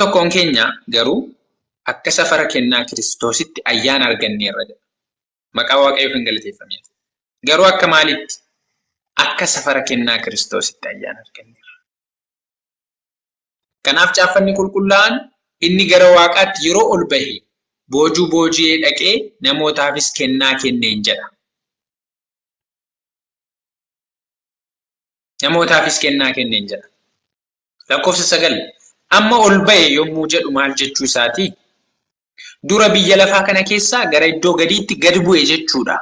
Tokkoon keenya garuu akka safara kennaa Kiristoositti ayyaana arganneerra jedha. Maqaa Waaqayyoo kan galateeffame. Garuu akka maalitti? Akka safara kennaa Kiristoositti ayyaana arganneerra. Kanaaf caaffanni qulqullaa'aan inni gara Waaqaatti yeroo ol bahe boojuu booji'ee dhaqee namootaafis kennaa kenneen jedha. Namootaafis kennaa kenneen jedha. Lakkoofsa 9, Amma ol ba'e yommuu jedhu maal jechuu isaati? Dura biyya lafaa kana keessaa gara iddoo gadiitti gad bu'e jechuudha.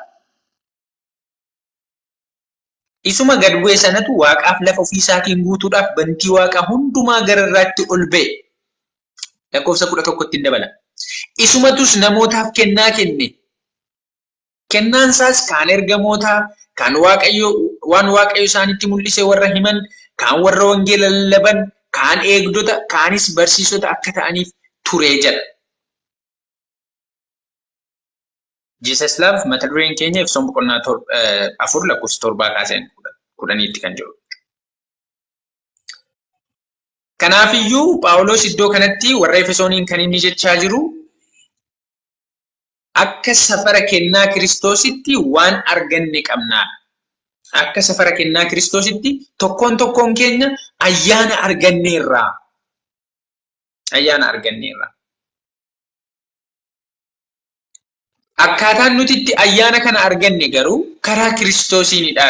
Isuma gad bu'e sanatu waaqaaf lafa ofii isaatiin guutuudhaaf bantii waaqaa hundumaa gararraatti ol ba'e. Lakkoofsa 11 tti dabala. Isumatus namootaaf kennaa kenne. Kennaan isaas kaan ergamootaa, kaan Waaqayyo waan Waaqayyo isaanitti mul'ise warra himan, kaan warra wangeela lallaban, kaan eegdota, kaanis barsiisota akka ta'aniif ture jedha. Jesus Love mata dureen keenya Efesoon boqonnaa 4 lakkoofsa 7 kaasee 10tti kan jiru. Kanaafiyyuu Phaawulos iddoo kanatti warra Efesooniin kan inni jechaa jiru Akka safara kennaa Kiristoositti waan arganne qabnaadha. Akka safara kennaa Kiristoositti tokkoon tokkoon keenya ayyaana arganneerra. Ayyaana arganneerra. Akkaataan nuti itti ayyaana kana arganne garuu karaa Kiristoosiinidha.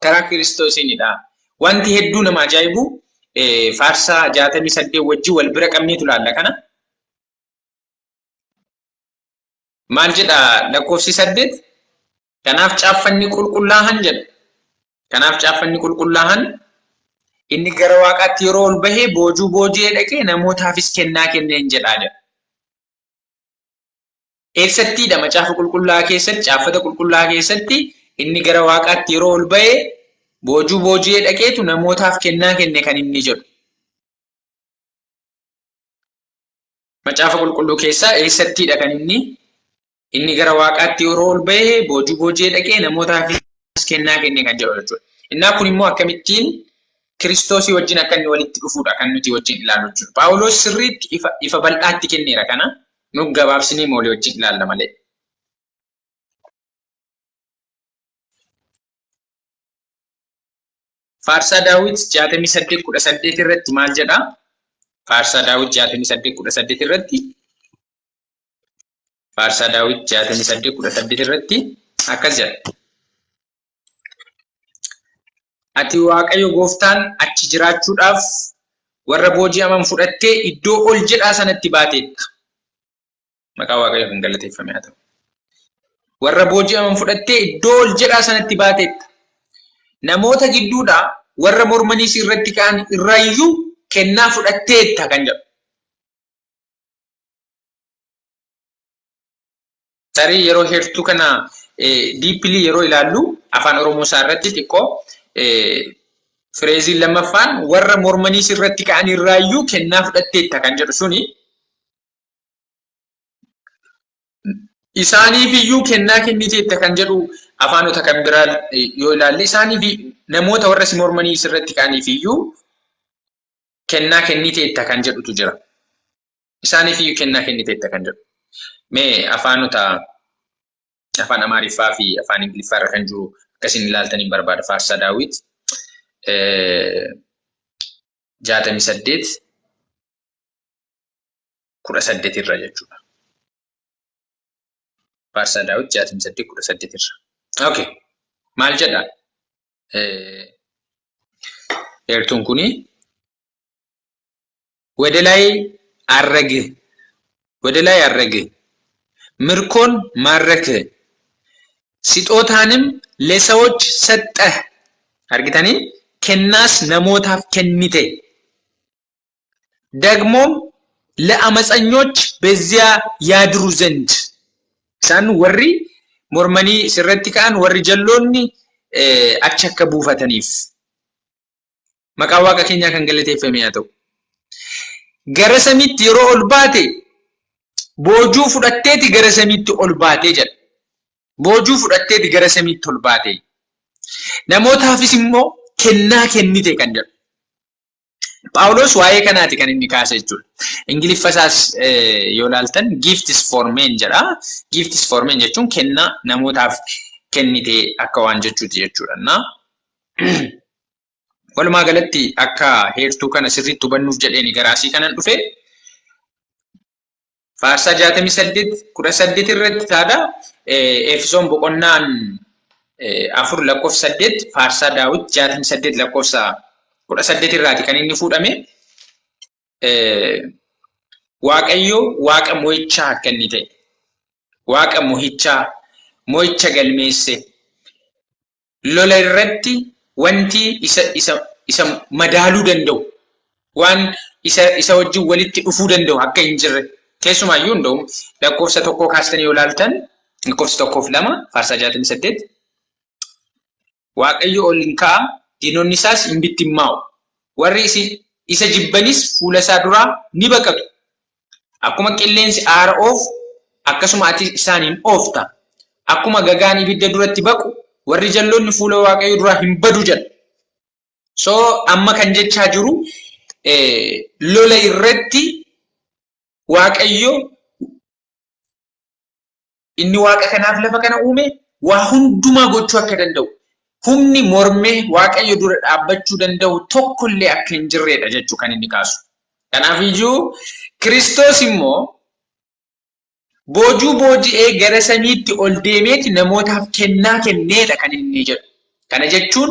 Karaa Kiristoosiinidha. Wanti hedduu nama ajaa'ibu faarsaa 68 wajjin wal bira qabneetu ilaalla kana. Maal jedha lakkoofsi 8? Kanaaf caaffanni qulqullaahan jedha. Kanaaf caaffanni qulqullaahan inni gara waaqaatti yeroo ol bahee boojuu booji'ee dhaqee namootaafis kennaa kenneen jedhaa jedha. Eessattiidha macaafa qulqullaa'aa keessatti caaffata qulqullaa'aa keessatti inni gara waaqaatti yeroo ol bahee boojuu booji'ee dhaqeetu namootaaf kennaa kenne kan inni jedhu. Macaafa Qulqulluu keessaa eessattiidha kan inni inni gara waaqaatti yeroo ol ba'e boojuu booji'ee dhaqee namootaafis kennaa kenne kan jedhu jechuudha. Innaa kun immoo akkamittiin Kiristoosii wajjin akka inni walitti dhufuudha kan nuti wajjin ilaallu jechuudha. Phaawulos sirriitti ifa, ifa bal'aatti kenneera kana nu gabaabsinee moolii wajjin ilaalla malee. Faarsaa Daawit 68 18 irratti maal jedha? Faarsaa Daawit 68 18 irratti Faarsaa Daawit 68 18 irratti akkas jedha. Ati Waaqayyo gooftaan achi jiraachuudhaaf warra booji'aman fudhattee iddoo ol jedhaa sanatti baateetta. Maqaa Waaqayyoo kan galateeffame haa ta'u. Warra booji'aman fudhattee iddoo ol jedhaa sanatti baateetta. Namoota gidduudhaa warra mormanii si irratti ka'an irraayyuu kennaa fudhatteetta kan jedhu. Tarii yeroo heertuu kana diippilii yeroo ilaallu afaan Oromoo isaa irratti xiqqoo fireeziin lammaffaan warra mormanii si irratti ka'an irraayyuu kennaa fudhatteetta kan jedhu suni Isaaniif iyyuu kennaa kenniteetta kan jedhu afaanota kan biraa yoo ilaalle isaaniif namoota warra si mormanii sirratti ka'aniif iyyuu kennaa kenniteetta kan jedhutu jira. Isaaniif iyyuu kennaa kenniteetta kan jedhu. Mee afaanota afaan Amaariffaa fi afaan Ingiliffaa irra kan jiru akkasiin ilaaltaniin barbaada. Faarsaa Daawit 68 18 irra jechuudha. Faarsaa Daawit 68 18 irra. Okay. Maal jedha? Heertuun kuni ወደ ላይ አረገ ወደ ላይ አረገ ምርኮን ማረከ ስጦታንም ለሰዎች ሰጠ argitanii kennaas namootaaf kennite ደግሞም ለአመፀኞች በዚያ ያድሩ ዘንድ isaan warri mormanii sirratti ka'an warri jalloonni achi akka buufataniif maqaa waaqa keenyaa kan galateeffame haa ta'u. Gara samiitti yeroo ol baate boojuu fudhatteeti gara samiitti ol baatee jedha. Boojuu fudhatteeti gara samiitti ol baate. Namootaafis immoo kennaa kennite kan jedhu. Phaawulos waa'ee kanaati kan inni kaase jechuudha. Ingiliffa isaas yoo ilaaltan "gifts for men" jedha. "Gifts for men" jechuun kennaa namootaaf kennite akka waan jechuuti jechuudha. Walumaa galatti akka heertuu kana sirriitti hubannuuf jedheeni garaasii kanan dhufe. Faarsaa 68:18 irratti taadha. Efesoon boqonnaan 4 lakkoofsa 8, Faarsaa Daawit 68 lakkoofsa 18 irraati kan inni fuudhame. Waaqayyo Waaqa mo'ichaa akka inni ta'e. Waaqa mo'ichaa, mo'icha galmeesse. Lola irratti wanti isa madaaluu danda'u, waan isa wajjin walitti dhufuu danda'u akka hin jirre, keessumaayyuu hunda'u lakkoofsa 1 kaastanii yoo ilaaltan, lakkoofsa 1f 2 Faarsaa 68, Waaqayyo ol hin ka'a, diinonni isaas hin bittimmaa'u. Warri isa jibbanis fuula isaa duraa ni baqatu. Akkuma qilleensi aara oofu, akkasuma ati isaaniin oofta. Akkuma gagaan ibidda duratti baqu, warri jalloonni fuula Waaqayyo duraa hin badu jedha. So amma kan jechaa jiru, lola irratti Waaqayyo inni Waaqa kanaaf lafa kana uume waa hundumaa gochuu akka danda'u, humni mormee Waaqayyo dura dhaabbachuu danda'u tokkollee akka hin jirredha jechuu kan inni kaasu. Kanaaf iyyuu Kiristoos immoo boojuu booji'ee gara samiitti ol deemeeti namootaaf kennaa kenneedha kan inni jedhu. Kana jechuun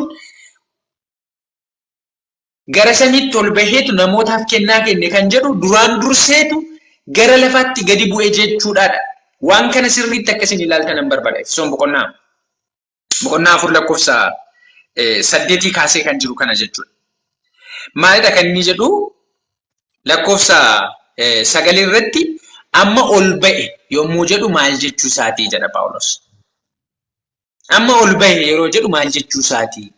gara samiitti ol baheetu namootaaf kennaa kenne kan jedhu duraan durseetu gara lafaatti gadi bu'e jechuudhaadha. Waan kana sirriitti akkasiin ilaaltan nan barbaada. Efesoon boqonnaa 4 lakkoofsa 8 kaasee kan jiru kana jechuudha. Maalidha kan inni jedhu? Lakkoofsa 9 irratti amma ol ba'e yommuu jedhu maal jechuu isaatii jedha Phaawulos. Amma ol ba'e yeroo jedhu maal jechuu isaatii?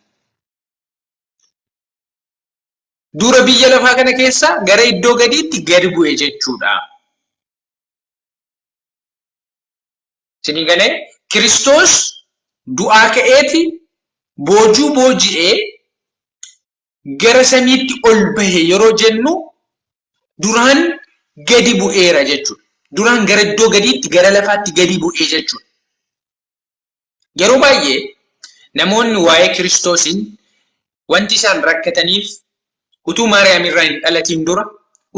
Dura biyya lafaa kana keessa gara iddoo gadiitti gadi bu'e jechuudha. Isinii galee? Kiristoos du'aa ka'eeti boojuu booji'ee gara samiitti ol bahe yeroo jennu duraan gadi bu'eera jechuudha. Duraan gara iddoo gadiitti, gara lafaatti gadi bu'e jechuudha. Yeroo baay'ee namoonni waa'ee Kiristoosiin wanti isaan rakkataniif utuu Maariyaam irraa hin dhalatiin dura,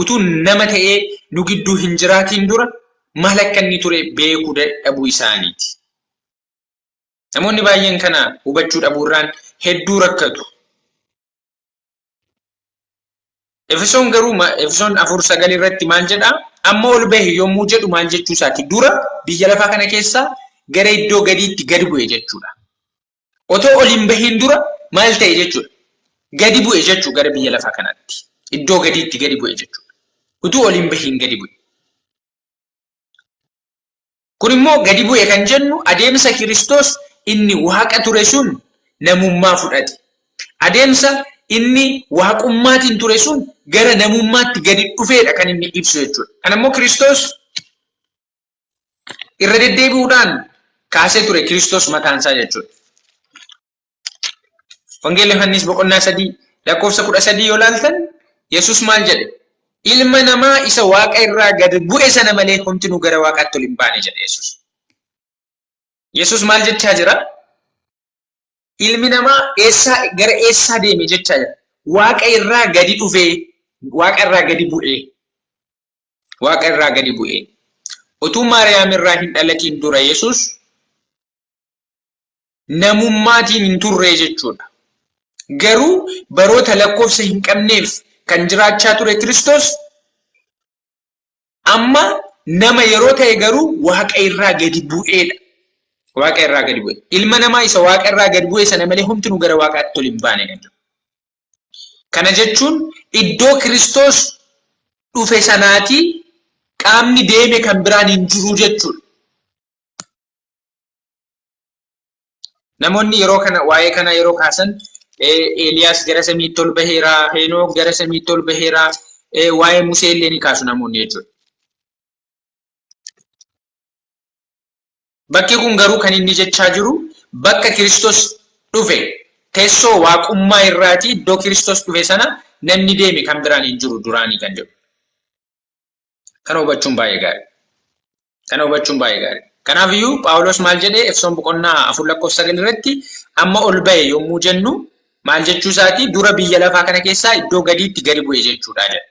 utuu nama ta'ee nu gidduu hin jiraatiin dura maal akka inni ture beekuu dadhabuu isaaniiti. Namoonni baay'een kana hubachuu dhabuurraan hedduu rakkatu. Efesoon garuu Efesoon 4:9 irratti maal jedhaa? Amma ol bahe yommuu jedhu maal jechuu isaati? Dura biyya lafaa kana keessaa gara iddoo gadiitti gadi bu'e jechuudha. Otoo ol hin bahin dura maal ta'e jechuudha? Gadi bu'e jechuu gara biyya lafaa kanaatti. Iddoo gadiitti gadi bu'e jechuudha. Utuu ol hin bahin gadi bu'e. Kun immoo gadi bu'e kan jennu adeemsa Kiristoos inni Waaqa ture sun namummaa fudhate. Adeemsa inni waaqummaatiin ture sun gara namummaatti gadi dhufeedha kan inni ibsu jechuudha. Kana immoo Kiristoos irra deddeebi'uudhaan kaasee ture, Kiristoos mataan isaa jechuudha. Wangeela Yohaannis boqonnaa 3 lakkoofsa 13 yoo ilaaltan Yesus maal jedhe? "Ilma namaa isa Waaqa irraa gad bu'e sana malee homtinuu gara Waaqaatti ol hin baane" jedhe Yesus. Yesus maal jechaa jira? Ilmi namaa eessaa gara eessaa deeme jechaa jira? Waaqa irraa gadi dhufee, Waaqa irraa gadi bu'ee. Waaqa irraa gadi bu'ee. Utuu Maariyaam irraa hin dhalatiin dura Yesus namummaatiin hin turre jechuudha. Garuu baroota lakkoofsa hin qabneef kan jiraachaa ture Kiristoos amma nama yeroo ta'e garuu Waaqa irraa gadi bu'eedha. Waaqa irraa gadi bu'e. Ilma namaa isa Waaqa irraa gadi bu'e sana malee homtinuu gara Waaqaatti ol hin baane kan jedhu. Kana jechuun iddoo Kiristoos dhufe sanaatii qaamni deeme kan biraan hin jiru jechuudha. Namoonni yeroo kana waa'ee kana yeroo kaasan Eeliyaas gara samiitti ol baheera, Henook gara samiitti ol baheera, waa'ee Musee illee ni kaasu namoonni jechuudha. Bakki kun garuu kan inni jechaa jiru bakka Kiristoos dhufe, teessoo waaqummaa irraatii iddoo Kiristoos dhufe sana namni deeme kan biraan hin jiru duraanii kan jedhu. Kana hubachuun baay'ee gaarii. Kana hubachuun baay'ee gaarii. Kanaafiyyuu Phaawulos maal jedhee Efesoon boqonnaa 4 lakkoofsa 9 irratti amma ol ba'e yommuu jennu maal jechuu isaati dura biyya lafaa kana keessaa iddoo gadiitti gadi bu'e jechuudha jedha.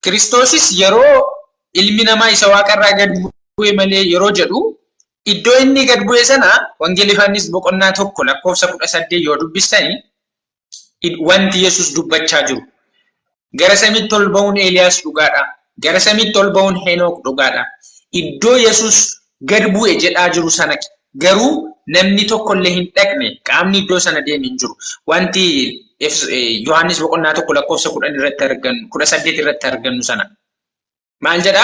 Kiristoosis yeroo ilmi namaa isa waaqarraa gad bu'e malee yeroo jedhu iddoo inni gad bu'e sana Wangeela Yohaannis boqonnaa 1 lakkoofsa 18 yoo dubbistani wanti Yesus dubbachaa jiru gara samiitti ol ba'uun Eeliyaas dhugaadha. Gara samiitti ol ba'uun Henook dhugaadha. Iddoo Yesus gad bu'e jedhaa jiru sana garuu namni tokkollee hin dhaqne qaamni iddoo sana deeme hin jiru. Wanti Yohaannis boqonnaa 1 lakkoofsa 10 irratti argannu 18 irratti argannu sana. Maal jedha?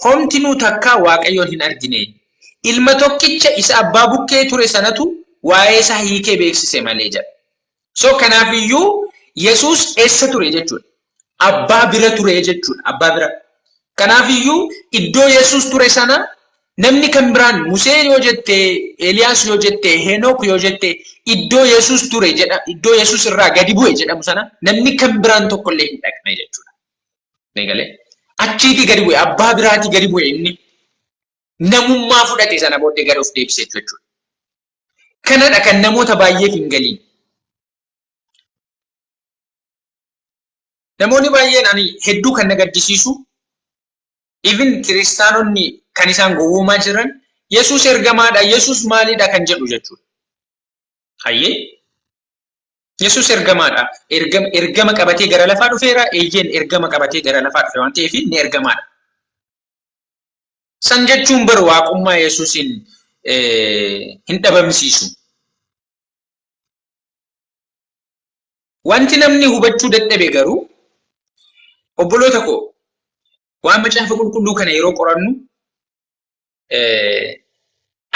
Homtinuu takkaa Waaqayyoon hin argine. Ilma tokkicha isa abbaa bukkee ture sanatu waa'ee isaa hiikee beeksise malee jedha. So kanaafiyyuu Yesuus eessa ture jechuudha? Abbaa bira ture jechuudha. Abbaa bira. Kanaafiyyuu iddoo Yesuus ture sana namni kan biraan Musee yoo jette, Eeliyaas yoo jette, Henook yoo jette iddoo Yesuus ture jedha iddoo Yesuus irraa gadi bu'e jedhamu sana namni kan biraan tokkollee hin dhaqne jechuudha. Ni galee. Achiitii gadi bu'e abbaa biraatii gadi bu'e inni namummaa fudhate sana booddee gad of deebise jechuudha. Kanadha kan namoota baay'eef hin galiin. Namoonni baay'een ani hedduu kan na gaddisiisu even kiristaanonni kan isaan gowwoomaa jiran Yesuus ergamaadha, Yesuus maalidha kan jedhu jechuudha. Hayyee Yesuus ergamaadha. Ergama, ergama qabatee gara lafaa dhufeera. Eeyyeen ergama qabatee gara lafaa dhufe waan ta'eef inni ergamaadha. San jechuun bar waaqummaa Yesuusiin hin dhabamsiisu. Wanti namni hubachuu dadhabe garuu obboloota koo waan macaafa qulqulluu kana yeroo qorannu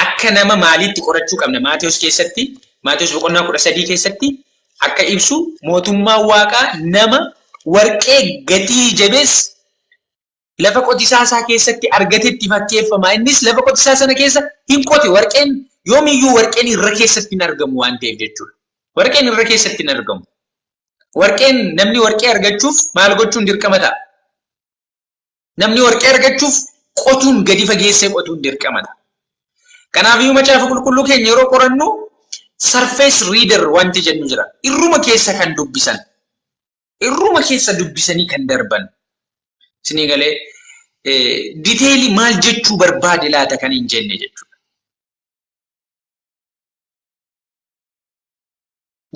akka nama maaliitti qorachuu qabna Maatewos keessatti Maatewos boqonnaa 13 keessatti akka ibsu mootummaan waaqaa nama warqee gatii jabeessa lafa qotisaa isaa keessatti argatetti fakkeeffama. Innis lafa qotisaa sana keessa hin qote. Warqeen yoomiyyuu warqeen irra keessatti hin argamu waan ta'eef jechuudha. Warqeen irra keessatti hin argamu. Warqeen namni warqee argachuuf maal gochuun dirqama ta'a? Namni warqee argachuuf qotuun gadi fageessee qotuun dirqama ta'a. Kanaafiyyuu macaafa qulqulluu keenya yeroo qorannu surface reader wanti jennu jira. Irruma keessa kan dubbisan. Irruma keessa dubbisanii kan darban. Isinii galee diteelii maal jechuu barbaade laata kan hin jenne jechuudha.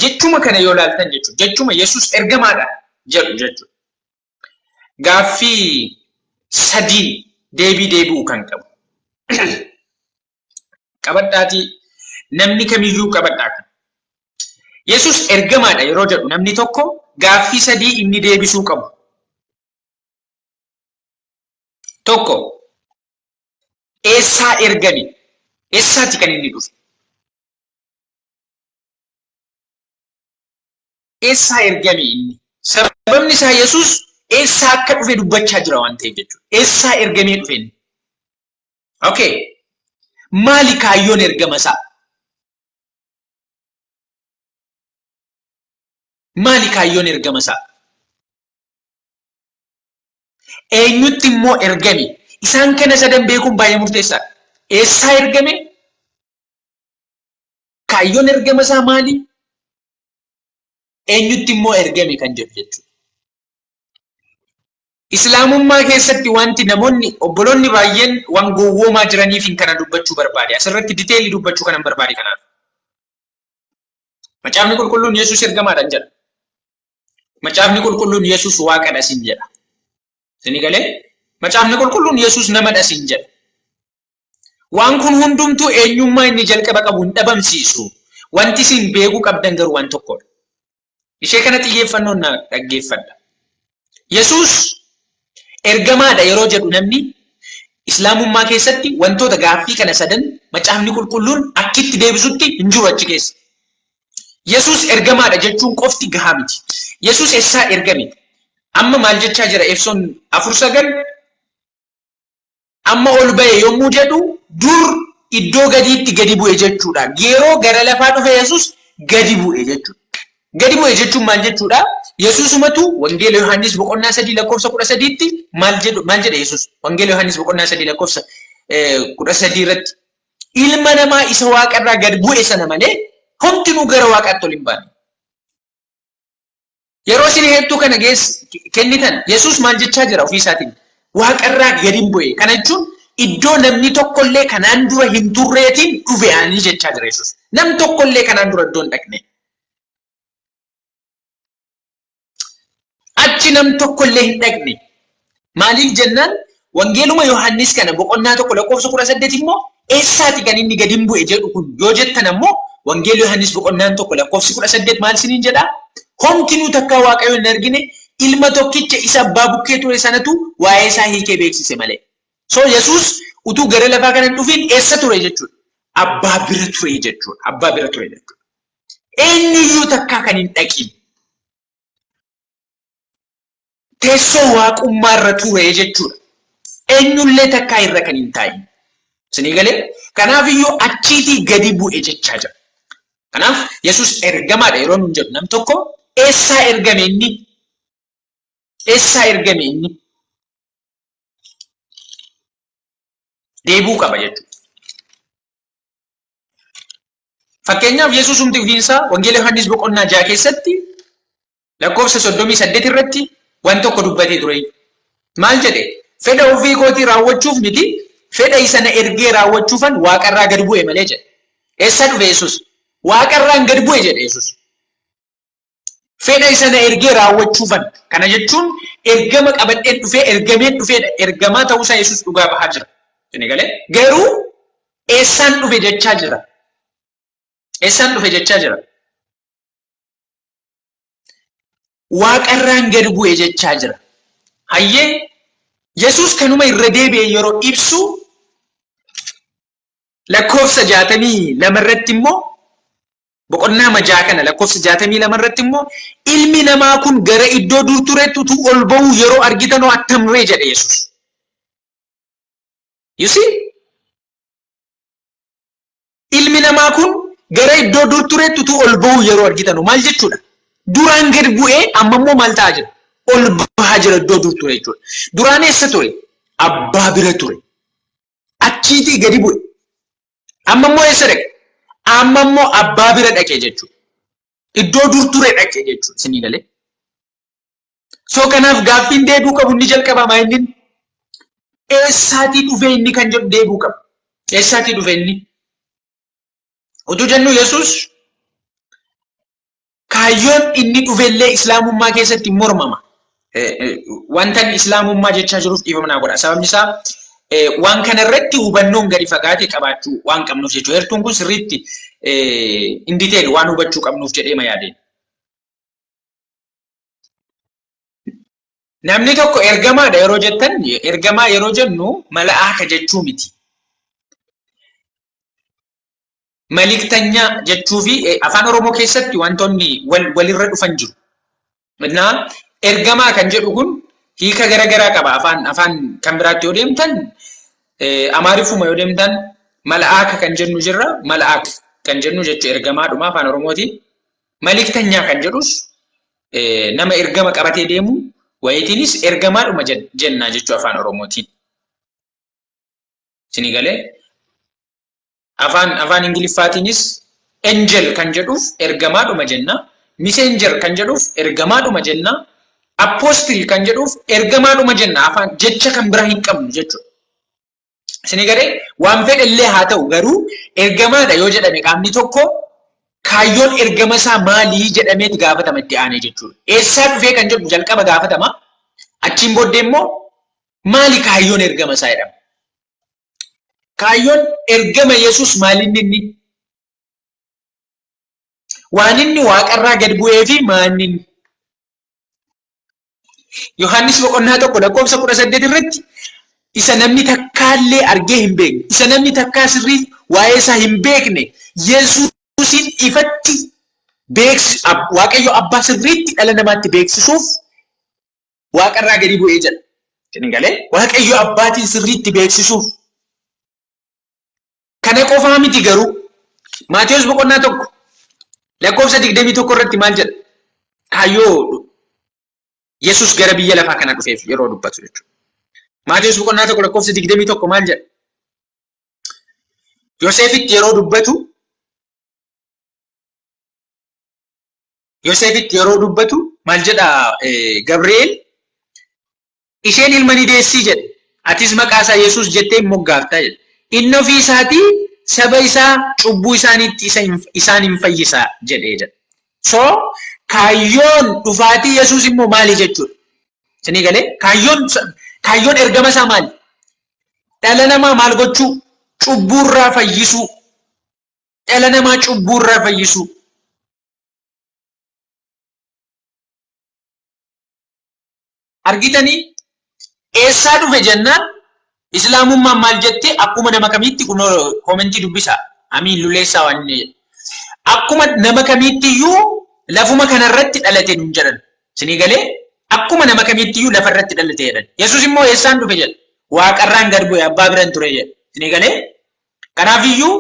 Jechuma kana yoo laaltan jechuudha. Jechuma Yesuus ergamaadha jedhu jechuudha. Gaaffii sadiin deebii deebi'u kan qabu. Qabadhaatii namni kamiyyuu qabadhaa kan. Yesuus ergamaadha yeroo jedhu namni tokko gaaffii sadii inni deebisuu qabu. Tokko eessaa ergame? Eessaati kan inni dhufe? Eessaa ergame inni? Sababni isaa Yesuus eessaa akka dhufe dubbachaa jira waan ta'eef jechuudha. Eessaa ergamee dhufe inni? Okay. Maali kaayyoon ergama isaa? Maali kaayyoon ergama isaa? Eenyutti immoo ergame? Isaan kana sadan beekuun baay'ee murteessaadha. Eessaa ergame? Kaayyoon ergama isaa maali? Eenyutti immoo ergame kan jedhu jechuudha. Islaamummaa keessatti wanti namoonni obboloonni baay'een waan gowwoomaa jiraniifin kana dubbachuu barbaade. Asirratti diteelii dubbachuu kanan barbaade kanaaf. Macaafni qulqulluun Yesuus ergamaadha jedha. Macaafni qulqulluun Yesuus waaqadha sin jedha. Isinii galee? Macaafni qulqulluun Yesuus namadha sin jedha. Waan kun hundumtuu eenyummaa inni jalqaba qabu hin dhabamsiisu. Wanti isin beekuu qabdan garuu waan tokkodha. Ishee kana xiyyeeffannoon na dhaggeeffadha. Yesuus ergamaadha yeroo jedhu namni Islaamummaa keessatti wantoota gaaffii kana sadan macaafni qulqulluun akkitti deebisutti hin jiru achi keessa. Yesuus ergamaadha jechuun qofti gahaa miti. Yesuus eessaa ergame? Amma maal jechaa jira Efesoon 4:9 amma ol ba'e yommuu jedhu dur iddoo gadiitti gadi bu'e jechuudha. Yeroo gara lafaa dhufe Yesuus gadi bu'e jechuudha. Gadi bu'e jechuun maal jechuudha? Yesuusumatu Wangeela Yohaannis boqonnaa 3 lakkoofsa 13tti maal jedhu maal jedhe Yesuus? Wangeela Yohaannis boqonnaa 3 lakkoofsa 13 irratti ilma namaa isa waaqarraa gad bu'e sana malee homtinuu gara waaqaatti ol hin baane. Yeroo isin heertuu kana geess kennitan Yesuus maal jechaa jira ofii isaatiin? Waaqarraa gad hin bu'e. Kana jechuun iddoo namni tokkollee kanaan dura hin turreetiin dhufe ani jechaa jira Yesuus. Nam tokkollee kanaan dura iddoo hin dhaqne. Achi nam tokkollee hin dhaqne. Maaliif jennaan Wangeeluma Yohaannis kana boqonnaa 1 lakkoofsa 18 immoo eessaati kan inni gad hin bu'e jedhu kun yoo jettan ammoo Wangeelli Yohaannis boqonnaan 1 lakkoofsi 18 maal isiniin jedha? Homtinuu takkaa Waaqayyo hin argine ilma tokkicha isa abbaa bukkee ture sanatu waa'ee isaa hiikee beeksise malee. So Yesuus utuu gara lafaa kana hin dhufiin eessa ture jechuudha? Abbaa bira ture jechuudha. Abbaa bira ture jechuudha. Eenyuyyuu takkaa kan hin dhaqin. Teessoo waaqummaa irra ture jechuudha. Eenyullee takkaa irra kan hin taa'in. Isinii galee? Kanaaf iyyuu achiitii gadi bu'e jechaa jira. Kanaaf Yesuus ergamaadha yeroo nuun jedhu nam tokko eessaa ergame inni? Eessaa ergame inni? Deebi'uu qaba jechuudha. Fakkeenyaaf Yesuusumti ofiinsaa Wangeela Yohaannis boqonnaa 6 keessatti lakkoofsa 38 irratti waan tokko dubbatee ture. Maal jedhe? Fedha ofii kootii raawwachuuf miti, fedha isa na ergee raawwachuufan waaqarraa gad bu'e malee jedhe. Eessaa dhufe Yesuus? Waaqarraan gad bu'e jedhe Yesuus. Fedha isa na ergee raawwachuufan. Kana jechuun ergama qabadheen dhufee ergameen dhufeedha. Ergamaa ta'uusaa Yesuus dhugaa bahaa jira. Isin galee? Garuu eessaan dhufe jechaa jira. Eessaan dhufe jechaa jira. Waaqarraan gad bu'e jechaa jira. Hayyee Yesuus kanuma irra deebi'e yeroo ibsu lakkoofsa 62 irratti immoo boqonnaa majaa kana lakkoofsa 62 irratti immoo ilmi namaa kun gara iddoo dur turetti utuu ol ba'uu yeroo argitanoo attamree jedhe Yesuus. You see? Ilmi namaa kun gara iddoo dur turetti utuu ol ba'uu yeroo argitanu maal jechuudha? Duraan gad bu'ee amma immoo maal ta'aa jira? Ol bahaa jira iddoo dur ture jechuudha. Duraan eessa ture? Abbaa bira ture. Achiitii gadi bu'e. Amma immoo eessa dhaqe? Amma immoo abbaa bira dhaqe jechuudha. Iddoo dur ture dhaqe jechuudha. Isinii galee? So kanaaf gaaffiin deebi'uu qabu inni jalqabaa maa inni eessaatii dhufee inni kan jedhu deebi'uu qaba. Eessaatii dhufe inni? Utuu jennu Yesuus kaayyoon inni dhufellee islaamummaa keessatti mormama. Wanta inni islaamummaa jechaa jiruuf dhiifama naa godha. Sababni isaa waan kana irratti hubannoon gadi fagaate qabaachuu waan qabnuuf jechuudha. Heertuun kun sirriitti in detail waan hubachuu qabnuuf jedhee ma yaadeen. Namni tokko ergamaadha yeroo jettan ergamaa yeroo jennu mala'aaka jechuu miti. Maliktanyaa jechuu fi afaan Oromoo keessatti wantoonni walirra dhufan jiru. Innaa ergamaa kan jedhu kun hiika garaagaraa qaba afaan afaan kan biraatti yoo deemtan Amaariffuma yoo deemtan mala'aaka kan jennu jirra mala'aak kan jennu jechuu ergamaadhuma afaan Oromootiin. Maliktanyaa kan jedhus nama ergama qabatee deemu wayiitiinis ergamaadhuma jenna jechuu afaan Oromootiin. Isinii galee? Afaan afaan Ingiliffaatiinis angel kan jedhuuf ergamaadhuma jenna. Messenger kan jedhuuf ergamaadhuma jenna. Apostle kan jedhuuf ergamaadhuma jenna. Afaan jecha kan biraa hin qabnu jechuudha. Isinii galee waan fedhe illee haa ta'u garuu ergamaadha yoo jedhame qaamni tokko kaayyoon ergama isaa maalii jedhameeti gaafatama itti aanee jechuudha. Eessaa dhufee kan jedhu jalqaba gaafatama. Achiin booddee immoo maali kaayyoon ergama isaa jedhama. Kaayyoon ergama Yesuus maalinni inni? Waan inni waaqarraa gad bu'ee fi maalinni inni? Yohaannis boqonnaa 1 lakkoofsa 18 irratti isa namni takkaallee argee hin beekne, isa namni takkaa sirrii waa'ee isaa hin beekne Yesuusin ifatti beeksi Waaqayyo abbaa sirriitti dhala namaatti beeksisuuf waaqarraa gadi bu'ee jedha. Isin galee Waaqayyo abbaatiin sirriitti beeksisuuf. Kana qofaa miti garuu Maatewos boqonnaa 1 lakkoofsa 21 irratti maal jedha? Kaayyoo Yesus gara biyya lafaa kana dhufeef yeroo dubbatu jechuudha. Maatewos boqonnaa 1 lakkoofsa 21 maal jedha? Yoseefitti yeroo dubbatu Yoseefitti yeroo dubbatu maal jedha Gabri'eel? Isheen ilma ni deessii jedhe. Atis maqaa isaa Yesuus jettee in moggaafta jedhe. Inni ofii isaatii saba isaa cubbuu isaaniitti isa isaan in fayyisa jedhee jedha. So kaayyoon dhufaatii Yesuus immoo maali jechuudha? Isinii galee kaayyoon kaayyoon ergama isaa maali? Dhala namaa maal gochuu? Cubbuurraa fayyisuu. Dhala namaa cubbuurraa fayyisuu. Argitanii? Eessaa dhufe jennaan Islaamummaan maal jette akkuma nama kamiitti kunoo koomentii dubbisa. Amiin Luleessaa waan inni jedhe. Akkuma nama kamiitti iyyuu lafuma kanarratti dhalate nuun jedhan. Isinii galee akkuma nama kamiitti iyyuu lafarratti dhalate jedhan. Yesuus immoo eessaan dhufe jedha. Waaqarraan gad bu'e abbaa biran ture jedha. Isinii galee Kanaafiyyuu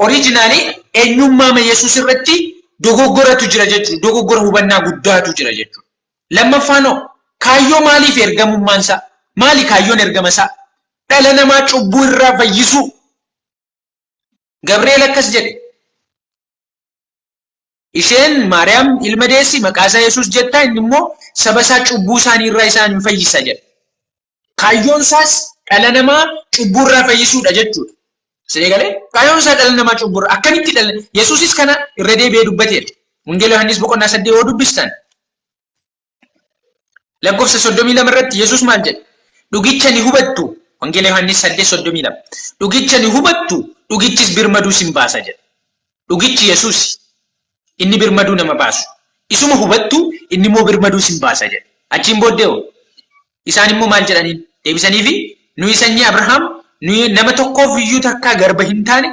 oriijinaalii eenyummaama Yesuus irratti dogoggoratu jira jechuudha. Dogoggora hubannaa guddaatu jira jechuudha. Lammaffaan hoo kaayyoo maaliif ergamummaan isaa? Maali kaayyoon ergama isaa? Dhala namaa cubbuu irraa fayyisuu. Gabri'eel akkas jedhe. Isheen Maariyaam ilma deessi maqaa isaa Yesuus jettaa inni immoo saba isaa cubbuu isaanii irraa isaan hin fayyisa jedhe. Kaayyoon isaas dhala namaa cubbuu irraa fayyisuudha jechuudha. Isinii galee? Kaayyoon isaa dhala namaa cubbuu irraa akkamitti dhala Yesuusis kana irra deebi'ee dubbateera. Wangeela Yohaannis boqonnaa 8 yoo dubbistan lakkoofsa 32 irratti Yesuus maal jedhe? Dhugicha ni hubattu. Wangeela Yohaannis 8 32. Dhugicha ni hubattu, dhugichis birmaduu isin baasa jedhe. Dhugichi Yesuusi. Inni birmaduu nama baasu. Isuma hubattu, inni immoo birmaduu isin baasa jedhe. Achiin booddee hoo? Isaan immoo maal jedhaniin? Deebisaniifi, nuyi sanyii Abrahaam, nuyi nama tokkoof iyyuu takkaa garba hin taane,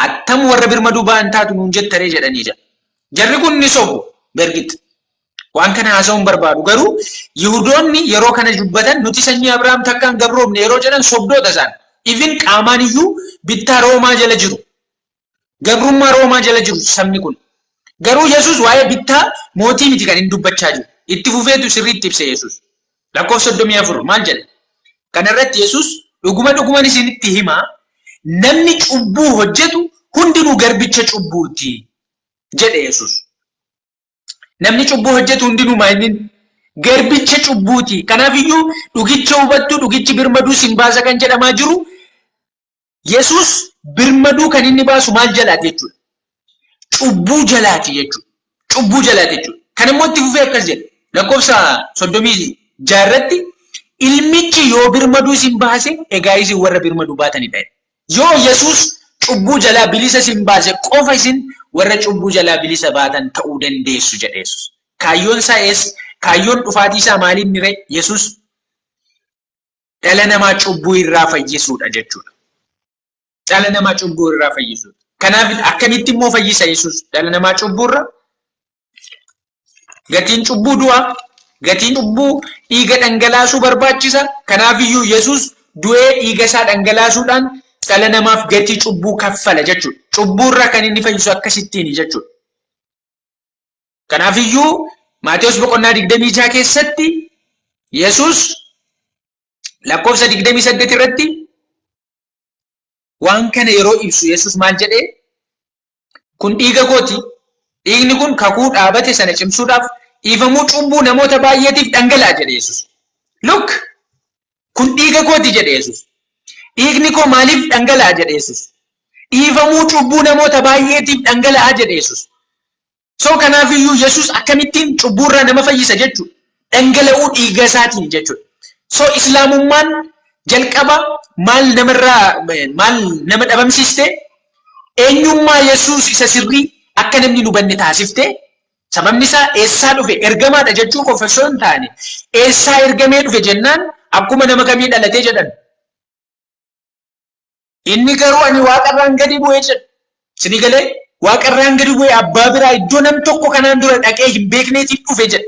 attam warra birmaduu ba'an taatu nuun jettaree jedhanii jedha. Jarri kun ni sobu, bergit. Waan kana haasa'uu hin barbaadu. Garuu Yihudoonni yeroo kana dubbatan nuti sanyii Abrahaam takkaan gabroomne yeroo jedhan sobdoota isaan. Even qaamaan iyyuu bittaa Roomaa jala jiru. Gabrummaa Roomaa jala jiru sabni kun. Garuu Yesuus waa'ee bittaa mootii miti kan inni dubbachaa jiru. Itti fufeetu sirriitti ibse Yesuus. Lakkoofsa 34 maal jedha? Kana irratti Yesuus dhuguma dhuguman isinitti hima namni cubbuu hojjetu hundinuu garbicha cubbuuti jedhe Yesuus. Namni cubbuu hojjetu hundinuu maa inni garbicha cubbuuti. Kanaaf iyyuu dhugicha hubattu dhugichi birmaduu sin baasa kan jedhamaa jiru Yesuus birmaduu kan inni baasu maal jalaati jechuudha? Cubbuu jalaati jechuudha. Cubbuu jalaati jechuudha. Kan immoo itti fufee akkas jedha. Lakkoofsa 36 irratti ilmichi yoo birmaduu isin baase egaa isin warra birmaduu baatanidha. Yoo Yesuus cubbuu jalaa bilisa isin baase qofa isin warra cubbuu jalaa bilisa baatan ta'uu dandeessu jedhe Yesuus. Kaayyoon isaa eessa? Kaayyoon dhufaatii isaa maaliin ree? Yesuus dhala namaa cubbuu irraa fayyisuudha jechuudha. Dhala namaa cubbuu irraa fayyisuudha. Kanaaf akkamitti immoo fayyisa Yesuus dhala namaa cubbuu irraa? Gatiin cubbuu du'a. Gatiin cubbuu dhiiga dhangalaasuu barbaachisa. Kanaafiyyuu Yesuus du'ee dhiiga isaa dhangalaasuudhaan dhala namaaf gatii cubbuu kaffala jechuudha. Cubbuu irraa kan inni fayyisu akkasittiini jechuudha. Kanaafiyyuu Maatewos boqonnaa 26 keessatti Yesuus lakkoofsa 28 irratti waan kana yeroo ibsu Yesuus maal jedhee? Kun dhiiga kooti. Dhiigni kun kakuu dhaabate sana cimsuudhaaf dhiifamuu cubbuu namoota baay'eetiif dhangala'a jedhe Yesuus. Look! Kun dhiiga kooti jedhe Yesuus. Dhiigni koo maaliif dhangala'a jedhe Yesuus. Dhiifamuu cubbuu namoota baay'eetiif dhangala'a jedhe Yesuus. So kanaafiyyuu Yesuus akkamittiin cubbuurraa nama fayyisa jechuudha. Dhangala'uu dhiiga isaatiin jechuudha. So Islaamummaan jalqaba maal namarraa maal nama dhabamsiiste eenyummaa Yesuus isa sirrii akka namni hin hubanne taasifte sababni isaa eessaa dhufe ergamaadha jechuu qofa osoo hin taane eessaa ergamee dhufe jennaan akkuma nama kamii dhalatee jedhan. Inni garuu ani waaqarraan gadi bu'e jedhe. Isinii galee? Waaqarraan gadi bu'e abbaa biraa iddoo nam tokko kanaan dura dhaqee hin beekneetiin dhufe jedhe.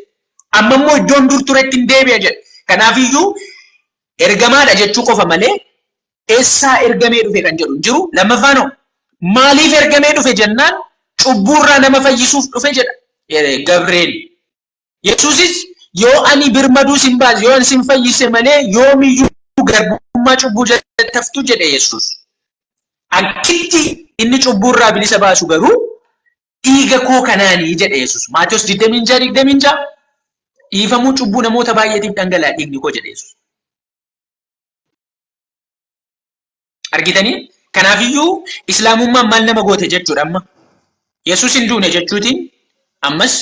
Amma immoo iddoon dur turetti hin deebi'a jedhe. Kanaafiyyuu ergamaadha jechuu qofa malee Eessaa ergamee dhufe kan jedhu hin jiru. Lammaffaan hoo maaliif ergamee dhufe jennaan cubbuurraa nama fayyisuuf dhufe jedha Gabreel. Yesuusis yoo ani birmaduu sin baase yoo ani sin fayyise malee yoomiyyuu garbummaa cubbuu jalatti haftu jedhe Yesuus. Akkitti inni cubbuurraa bilisa baasu garuu dhiiga koo kanaanii jedhe Yesuus. Maatewos 26 26 dhiifamuu cubbuu namoota baay'eetiif dhangala'a dhiigni koo jedhe Yesuus. Argitanii? Kanaafiyyuu Islaamummaan maal nama goote jechuudha amma? Yesuus hin duune jechuutiin ammas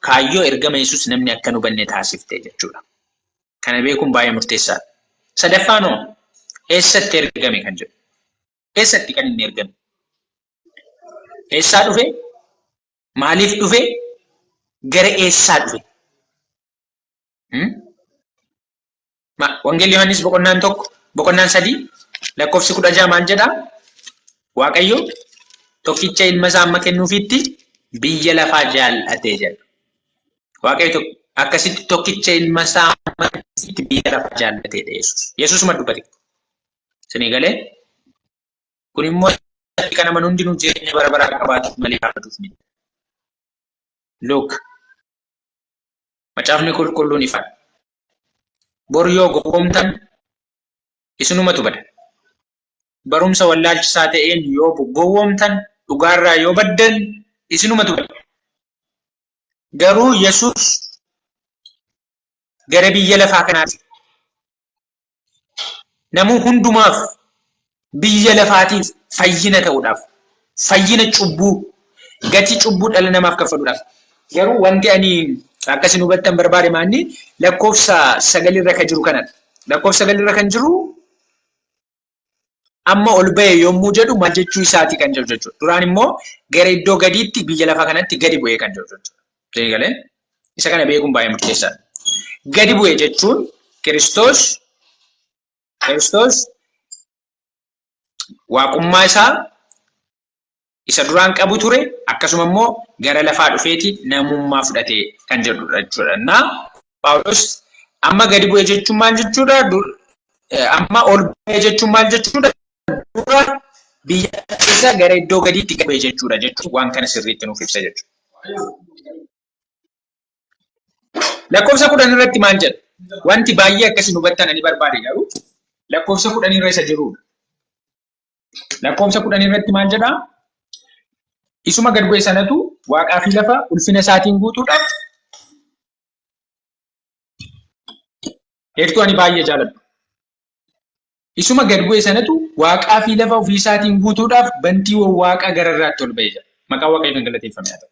kaayyoo ergama Yesuus namni akka hin hubanne taasifte jechuudha. Kana beekuun baay'ee murteessaadha. Sadaffaan hoo eessatti ergame kan jedhu? Eessatti kan inni ergame? Eessaa dhufe? Maaliif dhufe? Gara eessaa dhufe? Wangeelli Yohaannis boqonnaan 1, boqonnaan 3 lakkoofsi 16 maal jedha? Waaqayyo tokkicha ilma isaa amma kennuufiitti biyya lafaa jaal'ate jedha. Waaqayyo akkasitti tokkicha ilma isaa amma kennuufiitti biyya lafaa jaal'ateedha Yesuus. Yesuusuma dubbate. Isinii galee? Kun immoo kan amanu hundinuu jireenya bara baraa qabaatuuf malee hafaatuuf miti. Look. Macaafni qulqulluun ifaadha. Bor yoo gowwoomtan isinumatu bada. Barumsa wallaalchisaa ta'een yoo gowwoomtan, dhugaarraa yoo baddan isinumatu bada. Garuu Yesuus gara biyya lafaa kanaatti namuu hundumaaf biyya lafaatiif fayyina ta'uudhaaf, fayyina cubbuu, gatii cubbuu dhala namaaf kaffaluudhaaf. Garuu wanti ani akka isin hubattan barbaade maanni lakkoofsa sagalirra kan jiru kanadha. Lakkoofsa sagalirra kan jiru amma ol ba'e yommuu jedhu maal jechuu isaati kan jedhu jechuudha. Duraan immoo gara iddoo gadiitti biyya lafaa kanatti gadi bu'ee kan jedhu jechuudha. Isin galee? Isa kana beekuun baay'ee murteessaadha. Gadi bu'e jechuun Kiristoos waaqummaa isaa isa duraan qabu ture akkasuma immoo gara lafaa dhufeeti namummaa fudhate kan jedhudha jechuudha. Naa Phaawulos amma gadi bu'e jechuun maal jechuudha? Amma ol bu'e jechuun maal jechuudha? Dura biyya keessa gara iddoo gadiitti gad bu'e jechuudha jechuun waan kana sirriitti nuuf ibsa jechuudha. Lakkoofsa 10 irratti maal jedha? Wanti baay'ee akkasiin hubattan ani barbaade garuu lakkoofsa 10 irra isa jirudha. Lakkoofsa 10 irratti maal jedha? Isuma gad bu'e sanatu waaqaa fi lafa ulfina isaatiin guutuudhaaf heertuu ani baay'ee jaaladhu. Isuma gad bu'e sanatu waaqaa fi lafa ofii isaatiin guutuudhaaf bantii waaqa gararraatti ol ba'e jedha. Maqaan Waaqayyoo kan galateeffame haa ta'u.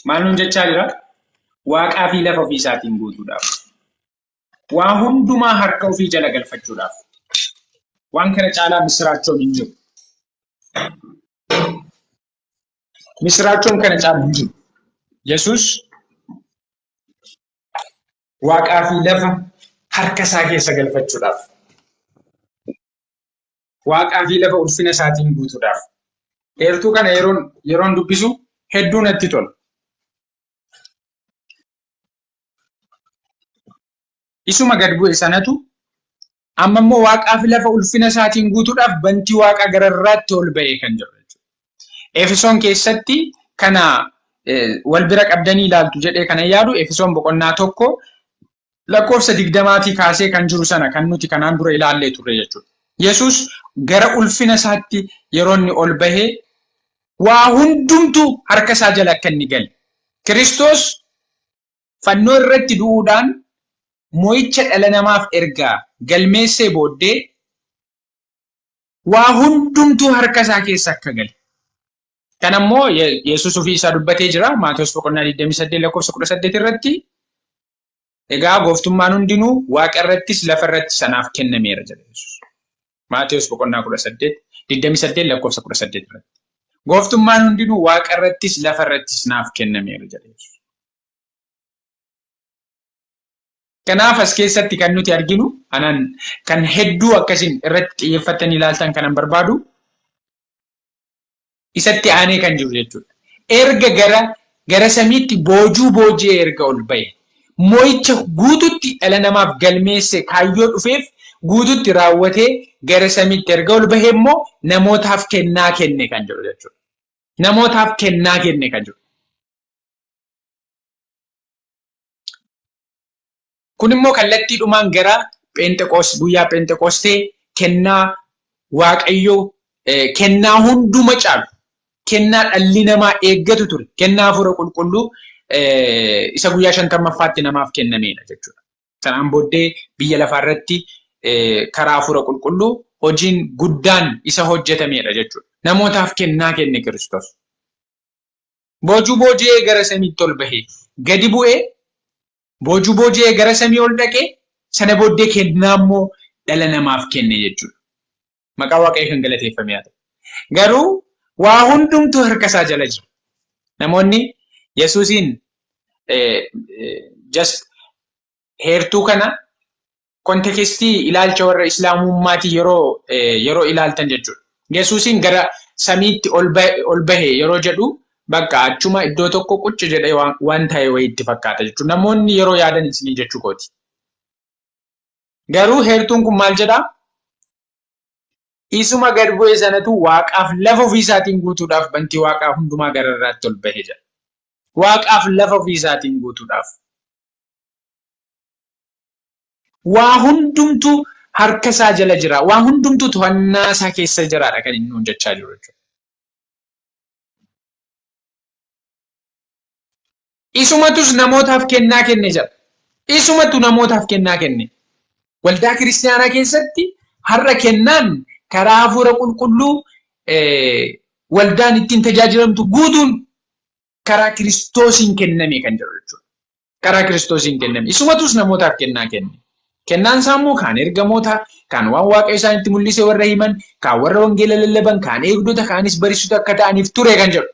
Maal nuun jechaa jira? Waaqaa fi lafa ofii isaatiin guutuudhaaf. Waa hundumaa harka ofii jala galfachuudhaaf. Waan kana caalaa misiraachoon hin jiru. Misiraachoon kana caalu hin jiru. Yesuus waaqaa fi lafa harka isaa keessa galfachuudhaaf. Waaqaa fi lafa ulfina isaatiin guutuudhaaf. Heertuu kana yeroon dubbisu hedduu natti tola. Isuma gad bu'e sanatu amma immoo waaqaa fi lafa ulfina isaatiin guutuudhaaf bantii waaqaa gararraatti ol ba'e kan jedhu jechuudha. Efesoon keessatti kana wal bira qabdanii ilaaltu jedhee kana yaadu Efesoon boqonnaa 1 lakkoofsa 20-tii kaasee kan jiru sana kan nuti kanaan dura ilaallee turre jechuudha. Yesuus gara ulfina isaatti yeroo inni ol bahee waa hundumtuu harka isaa jala akka inni gale. Kiristoos fannoo irratti du'uudhaan mo'icha dhala namaaf erga galmeessee booddee waa hundumtuu harka isaa keessa akka gale. Kana immoo Yesuus ofii isaa dubbatee jira. Maatewos boqonnaa 28 lakkoofsa 18 irratti. Egaa gooftummaan hundinuu waaqa irrattis lafa irrattis anaaf kennameera jedha Yesuus. Maatewos boqonnaa 18 28 lakkoofsa 18 irratti. Gooftummaan hundinuu waaqa irrattis lafa irrattis naaf kennameera jedha Yesuus. Kanaaf as keessatti kan nuti arginu anan kan hedduu akkasin irratti xiyyeeffattanii ilaaltan kanan barbaadu isatti aanee kan jiru jechuudha. Erga gara samiitti boojuu booji'ee erga ol ba'e mo'icha guututti dhala namaaf galmeesse kaayyoo dhufeef guututti raawwatee gara samiitti erga ol bahee immoo namootaaf kennaa kenne kan jedhu jechuudha. Namootaaf kennaa kenne kan jedhu. Kun immoo kallattiidhumaan gara Pheenxeqoos guyyaa Pheenxeqoostee kennaa Waaqayyoo kennaa hunduma caalu kennaa dhalli namaa eeggatu ture kennaa hafuura qulqulluu isa guyyaa shantammaffaatti namaaf kennameedha jechuudha. Sanaan booddee biyya lafaa irratti karaa hafuura qulqulluu hojiin guddaan isa hojjetameedha jechuudha. Namootaaf kennaa kenne Kiristoos. Boojuu booji'ee gara samiitti ol bahee gadi bu'ee boojuu booji'ee gara samii ol dhaqee sana booddee kennaa immoo dhala namaaf kenne jechuudha. Maqaa Waaqayyo kan galateeffame haa ta'u. Garuu waa hundumtuu harka isaa jala jira. Namoonni Yesuusiin just heertuu kana kontekestii ilaalcha warra Islaamummaatii yeroo ilaaltan jechuudha. Yesuusiin gara samiitti ol bahe yeroo jedhu bakka achuma iddoo tokko qucci jedhee waan ta'e wayii itti fakkaata jechuudha. Namoonni yeroo yaadan isinii jechuu kooti. Garuu heertuun kun maal jedhaa? Isuma gad bu'e sanatu waaqaaf lafa ofii isaatiin guutuudhaaf bantii waaqaa hundumaa gararraatti ol bahe jedha. Waaqaaf lafa ofii isaatiin guutuudhaaf. Waa hundumtuu harka isaa jala jira. Waa hundumtuu to'annaa isaa keessa jiraadha kan inni nuun jechaa jiru jechuudha. Isumatus namootaaf kennaa kenne jedha. Isumatu namootaaf kennaa kenne. Waldaa kiristaanaa keessatti har'a kennaan karaa hafuura qulqulluu waldaan ittiin tajaajilamtu guutuun karaa Kiristoosiin kenname kan jedhu jechuudha. Karaa Kiristoosiin kenname. Isumatus namootaaf kennaa kenne. Kennaan isaa immoo kaan ergamoota, kaan waan Waaqayyo isaanitti mul'ise warra himan, kaan warra wangeela lallaban, kaan eegdota, kaanis barsiisota akka ta'aniif ture kan jedhu.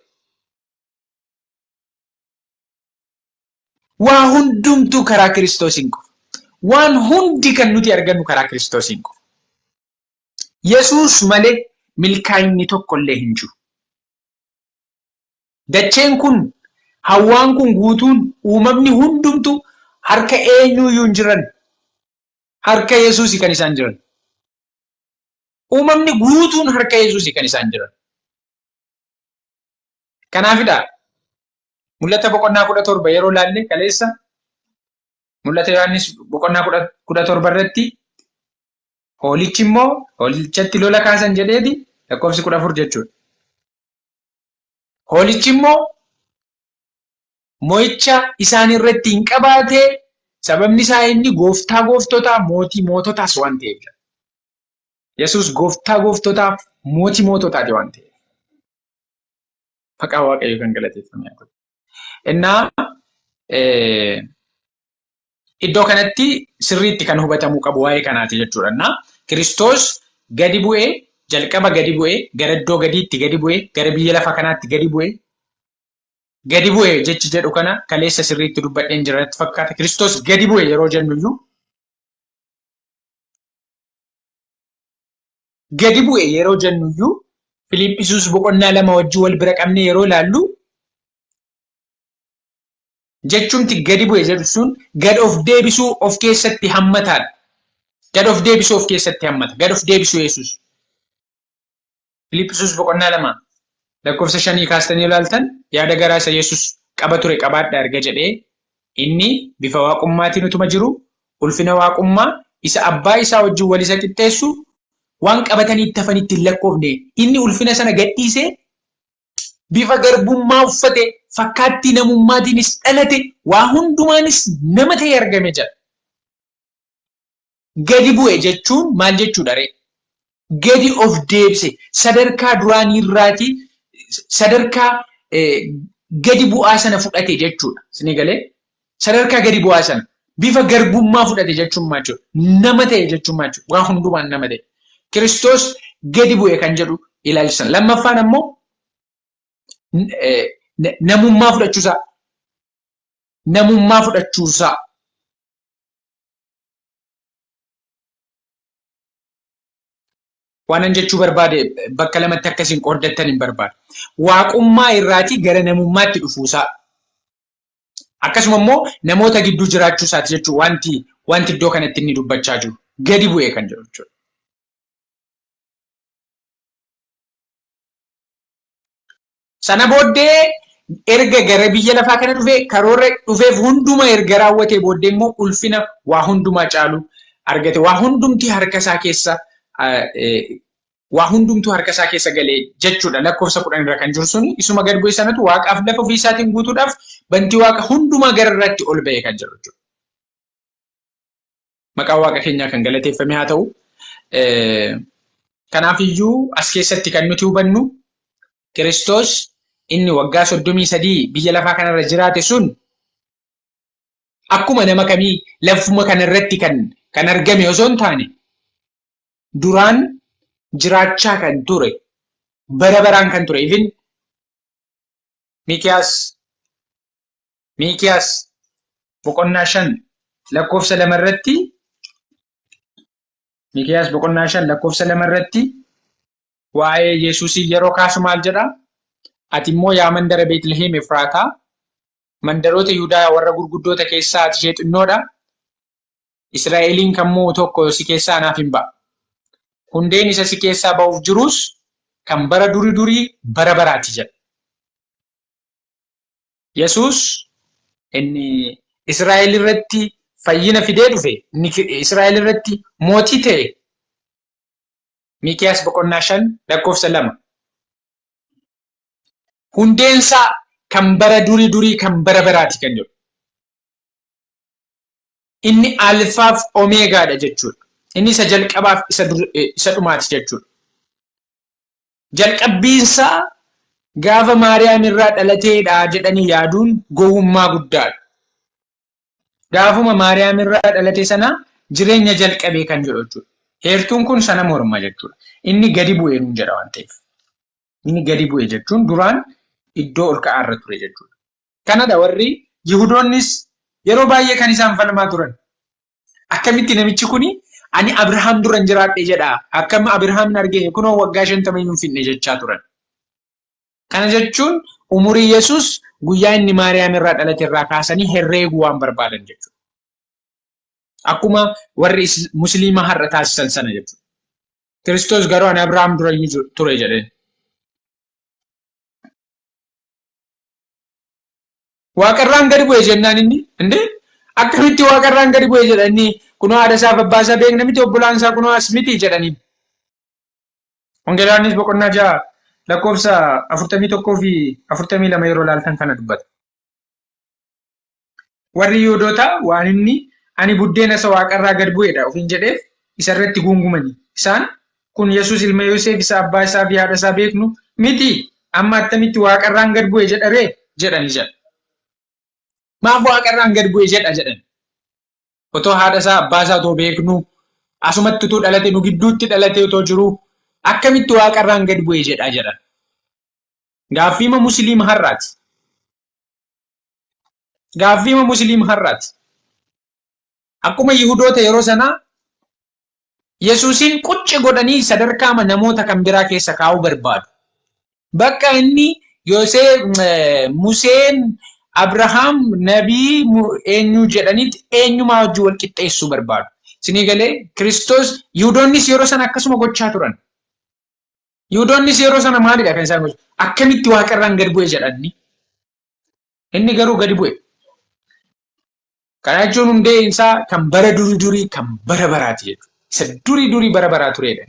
Waa hundumtuu karaa Kiristoosiin qofa. Waan hundi kan nuti argannu karaa Kiristoosiin qofa. Yesuus malee milkaa'inni tokko illee hin jiru. Dacheen kun, hawwaan kun guutuun, uumamni hundumtu harka eenyuuyyuu hin jiran. Harka Yesuusi kan isaan jiran. Uumamni guutuun harka Yesuusi kan isaan jiran. Kanaafidha Mul'ata boqonnaa 17 yeroo laalle kaleessa Mul'ata Yohaannis boqonnaa 17 irratti hoolichi immoo hoolichatti lola kaasan jedheeti lakkoofsi 14 jechuudha. Hoolichi immoo mo'icha isaan irratti hin qabaate sababni isaa inni gooftaa gooftotaa mootii moototaas waan ta'eef. Yesuus gooftaa gooftotaa mootii moototaati waan ta'eef. Maqaa Waaqayyoo kan galateeffame haa ta'u. Innaa iddoo kanatti sirriitti kan hubatamuu qabu waa'ee kanaati jechuudha. Innaa Kiristoos gadi bu'ee jalqaba gadi bu'ee gara iddoo gadiitti gadi bu'ee gara biyya lafa kanaatti gadi bu'ee gadi bu'e jechi jedhu kana kaleessa sirriitti dubbadheen jira natti fakkaata. Kiristoos gadi bu'e yeroo jennu iyyuu gadi bu'e yeroo jennu iyyuu Filiiphisuus boqonnaa 2 wajjin wal bira qabnee yeroo ilaallu jechumti gadi bu'e jedhu sun gad of deebisuu of keessatti hammataadha. Gad of deebisuu of keessatti hammata. Gad of deebisuu Yesuus. Filiiphisuus boqonnaa 2 lakkoofsa 5 kaastanii ilaaltan yaada garaa isa Yesuus qaba ture qabaadha erga jedhee inni bifa waaqummaatiin utuma jiru ulfina waaqummaa isa abbaa isaa wajjin wal isa qixxeessu waan qabatanii itti hafanitti hin lakkoofne inni ulfina sana gadhiisee bifa garbummaa uffate fakkaattii namummaatiinis dhalate waa hundumaanis nama ta'e argame jedha. Gadi bu'e jechuun maal jechuudha ree? Gadi of deebise sadarkaa duraanii irraatii sadarkaa gadi bu'aa sana fudhate jechuudha. Isinii galee? Sadarkaa gadi bu'aa sana bifa garbummaa fudhate jechuun maal jechuudha? Nama ta'e jechuun maal jechuudha? Waa hundumaan nama ta'e. Kiristoos gadi bu'e kan jedhu ilaalchisan. Lammaffaan ammoo namummaa fudhachuusaa. Namummaa fudhachuusaa. Waanan jechuu barbaade bakka lamatti akkasiin qooddattan hin barbaadu. Waaqummaa irraatii gara namummaatti dhufuusaa. Akkasuma immoo namoota gidduu jiraachuu isaati jechuun wanti wanti iddoo kanatti inni dubbachaa jiru. Gadi bu'e kan jedhu jechuudha. Sana booddee erga gara biyya lafaa kana dhufee karoora dhufeef hunduma erga raawwatee booddee immoo ulfina waa hundumaa caalu argate. Waa hundumti harka isaa keessa waa hundumtuu harka isaa keessa galee jechuudha. Lakkoofsa 10 irra kan jiru suni isuma gad bu'e sanatu waaqaaf lafa ofii isaatiin guutuudhaaf bantii waaqa hundumaa gara irratti ol ba'e kan jedhu jechuudha. Maqaan waaqa keenyaa kan galateeffame haa ta'u. Kanaaf iyyuu as keessatti kan nuti hubannu Kiristoos inni waggaa 33 biyya lafaa kanarra jiraate sun akkuma nama kamii lafuma kanarratti kan argame osoo hin taane duraan jiraachaa kan ture bara baraan kan ture even Miikiyaas Miikiyaas boqonnaa 5 lakkoofsa 2 irratti Miikiyaas boqonnaa 5 lakkoofsa 2 irratti waa'ee Yesuusii yeroo kaasu maal jedha? Ati immoo yaa mandara Beetliheem Efraataa, mandaroota Yihudaa warra gurguddoota keessaa ati ishee xinnoodha, Israa'eliin kan mo'u tokko si keessaa anaaf in ba'a. Hundeen isa si keessaa ba'uuf jiruus kan bara duri durii bara baraati jedha. Yesuus inni Israa'el irratti fayyina fidee dhufe, inni Israa'el irratti mootii ta'e, Miikiyaas boqonnaa 5 lakkoofsa 2. Hundeensaa kan bara durii durii kan bara baraati kan jedhu. Inni alfaaf omeegaadha jechuudha. Inni isa jalqabaaf isa dhumaati jechuudha. Jalqabbiinsaa gaafa Maariyaam irraa dhalateedha jedhanii yaaduun gowwummaa guddaadha. Gaafuma Maariyaam irraa dhalate sana jireenya jalqabee kan jedhu jechuudha. Heertuun kun sana morma jechuudha. Inni gadi bu'e nuun jedha waan ta'eef. Inni gadi bu'e jechuun duraan iddoo ol ka'aa irra ture jechuudha. Kanadha warri Yihudoonnis yeroo baay'ee kan isaan falmaa turan. Akkamitti namichi kuni ani Abrahaam duran jiraadhe jedha. Akkam Abrahaam hin argine kunoo waggaa 50 hin finne jechaa turan. Kana jechuun umurii Yesuus guyyaa inni Maariyaam irraa dhalate irraa kaasanii herreeguu waan barbaadan jechuudha. Akkuma warri Musliima har'a taasisan sana jechuudha. Kiristoos garuu ani Abrahaam durayyuu ture jedheen. Waaqarraan gadi bu'e jennaan inni indee akkamitti waaqarraan gadi bu'e jedha inni kunoo haadha isaaf abbaa isaa beekna miti obbolaan isaa kunoo as miti jedhaniin. Wangeela Yohaannis boqonnaa 6 lakkoofsa 41 fi 42 yeroo ilaaltan kana dubbata. Warri Yihuudootaa waan inni ani buddeena isa waaqarraa gad bu'edha ofiin jedheef isa irratti guungumani. Isaan kun Yesuus ilma Yoseef isa abbaa isaa fi haadha isaa beeknu miti amma attamitti waaqarraan gad bu'e jedha ree jedhani jedha. Maaf waaqarraan gad bu'e jedha jedhan. Otoo haadha isaa abbaa isaa otoo beeknuu asumatti utuu dhalate nu gidduutti dhalate otoo jiruu akkamitti waaqarraan gad bu'e jedha jedhan. Gaaffiima musliima har'aati. Gaaffiima musliima har'aati. Akkuma Yihudoota yeroo sanaa Yesuusiin qucci godhanii sadarkaama namoota kan biraa keessa kaa'uu barbaadu. Bakka inni Yosee, Museen, Abrahaam, Nabii eenyuu jedhanitti eenyumaa wajjin wal qixxeessuu barbaadu. Isinii galee Kiristoos Yihudoonnis yeroo sana akkasuma gochaa turan. Yihudoonnis yeroo sana maalidha kan isaan gochaa? Akkamitti waaqarraan gad bu'e jedhanni? Inni garuu gadi bu'e. Kana jechuun hundeen isaa kan bara durii durii kan bara baraati jechuudha. Isa durii durii bara baraa turedha.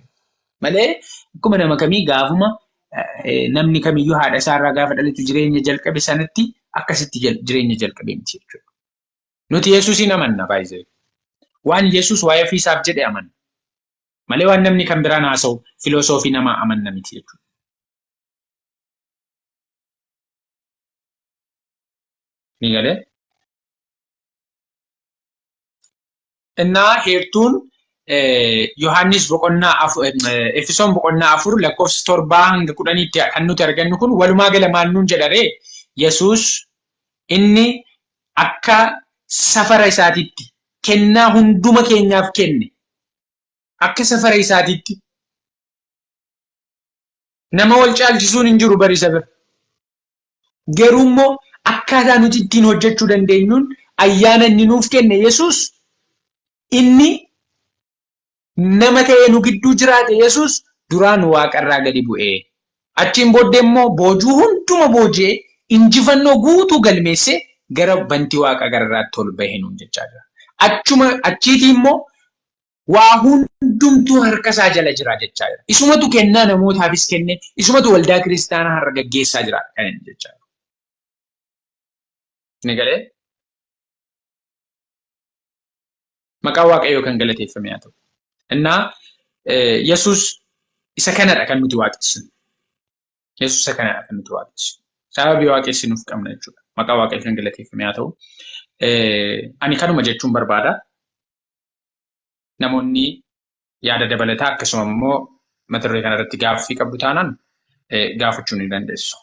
Malee akkuma nama kamii gaafuma namni kamiyyuu haadha isaa irraa gaafa dhalatu jireenya jalqabe sanatti akkasitti jireenya jalqabe miti jechuudha. Nuti Yesuusiin amanna baay'ee. Waan Yesuus waa'ee ofii isaaf jedhe amanna. Malee waan namni kan biraan haasa'u filosoofii namaa amanna miti jechuudha. Ni galee? Innaa heertuun Yohaannis boqonnaa Efesoon boqonnaa 4 lakkoofsa 7 hanga 10tti kan nuti argannu kun walumaa gala maal nuun jedha ree? Yesuus inni akka safara isaatitti kennaa hunduma keenyaaf kenne akka safara isaatitti nama wal caalchisuun hin jiru bari isa bira. Garuu immoo akkaataa nuti ittiin hojjechuu dandeenyuun ayyaana inni nuuf kenne Yesuus inni Nama ta'ee nu gidduu jiraate Yesuus duraan waaqarraa gadi bu'ee. Achiin booddee immoo boojuu hunduma booji'ee injifannoo guutuu galmeessee gara bantii waaqa gararraatti ol bahe nuun jechaa jira. Achuma achiitii immoo waa hundumtuu harka isaa jala jira jechaa jira. Isumatu kennaa namootaafis kenne, isumatu waldaa kiristaanaa har'a gaggeessaa jira kan inni jechaa jiru. Ni galee? Maqaan Waaqayyoo kan galateeffame haa ta'u. Innaa Yesuus isa kanadha kan nuti waaqessinu. Yesuus isa kanadha kan nuti waaqessinu. Sababii waaqessinuuf qabna jechuudha. Maqaa Waaqayyoo kan galateeffame haa ta'u. Ani kanuma jechuun barbaada. Namoonni yaada dabalataa akkasuma immoo mata duree kanarratti gaaffii qabdu taanaan gaafachuu ni dandeessu.